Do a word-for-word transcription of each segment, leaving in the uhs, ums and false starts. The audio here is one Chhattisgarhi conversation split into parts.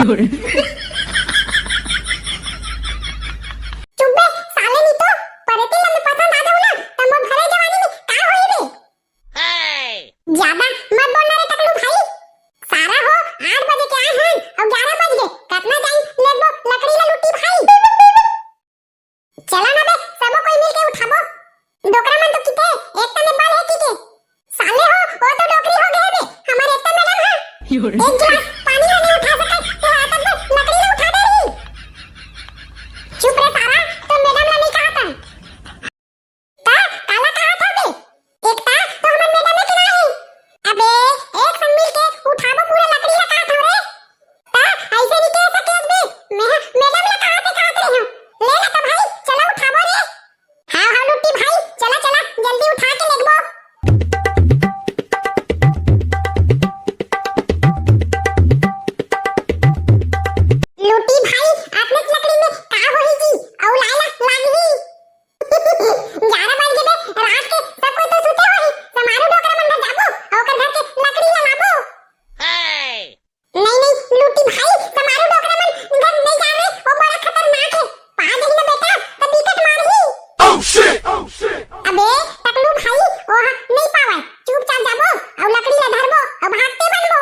चुप बे, साले नी तो, परेतिन ल मैं पसंद आ जाऊं ना, त मोर भरे जवानी में का होई बे? ज्यादा मत बोलना रे टकलू भाई। सारा हो, आठ बजे के आए हन, अउ ग्यारह बज गे, कतना जाई लेगबो लकड़ी ला लुट्टी भाई। चला ना बे, सबो कोई मिल के उठाबो। डोकरा मन तो किथे, एक तने बल हे किके। साले हो, वो तो डोकरी हो गए बे, हमारे एकता मैडम है। एक गिलास पानी ला नहीं उठा सके, तो आता तो लकड़ी ला उठा दे रही। चुप रे सारा, तो मैडम ला नहीं कहा था। ता, काला कहा था बे? एकता तो हमर मैडम के ना है। अबे, एक संग मिल के उठाबो पूरा लकड़ी ला कहा था रे। ता, ऐसे नहीं कह सके बे। मैं, मैडम ला कहा थे, कहा थे हूँ। ले ना तो भाई, चला उठाबो रे। हाँ, हाँ, लुट्टी भाई, चला, चला, जल्दी उठा के लेगबो। लुट्टी भाई, अतनेच लकड़ी में का होही जी? अउ लाए ला लागही। ग्यारह बज गे बे, रात के सब कोई तो सुते होही। समारू डोकरा मन घर जाबो, अउ ओकर घर के लकड़ी ला लाबो। नहीं, नहीं, लुट्टी भाई, समारू डोकरा मन घर नहीं जावे, वो बड़ा खतरनाक है। पा जाही ना बेटा, त बिकट मारही। अबे, टकलू भाई, ओहा नहीं पावे। चुपचाप जाबो, अउ लकड़ी ला धरबो, अउ भागते बनबो।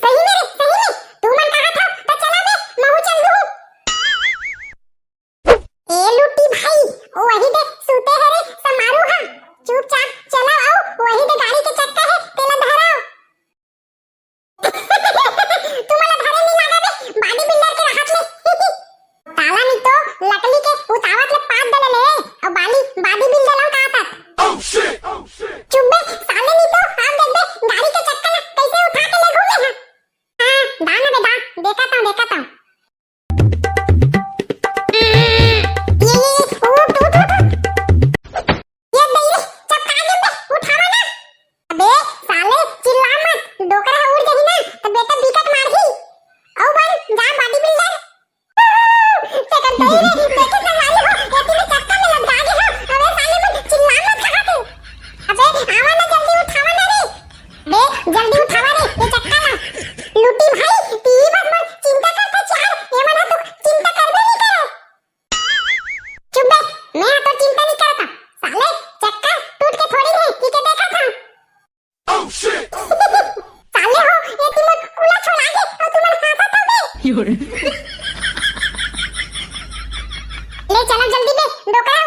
सही में रे, सही में। तू मन कहा था, त चला बे, महू चल दूँ। ए लुट्टी भाई, वही दे सुते हे रे समारू हा। चुपचाप चला अउ वही दे गाड़ी के चक्का हे, तेला धराओ। तुमला धरे नहीं लागा बे, body builder के रहत ले। ताला नहीं तो लकड़ी के उतावत ले पाद दे ले, अउ बाली body builder ला का था। चुप बे, साले नहीं तो, आप देख बे, गाड़ी के चक्का ला कैसे उठा के ले घूमे हैं। हाँ, दाना बे दा, देखा था, देखा था। ये, ये, ये, उठ, उठ, उठ, उठ। ये दे रे, चपका के बे, उठावा ना। अबे, साले, चिल्ला मत, डोकरा उड़ जाही ना, त बेटा बिकट मारही। अउ बन, जा body builder। तेकर दे रे, देखे संगवारी हो, एती में चक्का में लग गे हो। अबे साले मन, चिल्ला मत कहा थे। अबे, आवा ना, जल्दी उठावा ना रे। बे, जल्दी उठावा रे, ये चक्का ला। लुट्टी भाई, ती बस मन चिंता करता चार, ये मन तो चिंता करबे नहीं करे। चुप बे, मैं हा तो चिंता नहीं करता। साले, चक्का टूट के थोड़ी है, ठीक है, देखा था। साले हो, ये तीनों कुला छोड़ा के और तुम्हारे हाथ था बे। ले चला जल्दी बे, डोकरा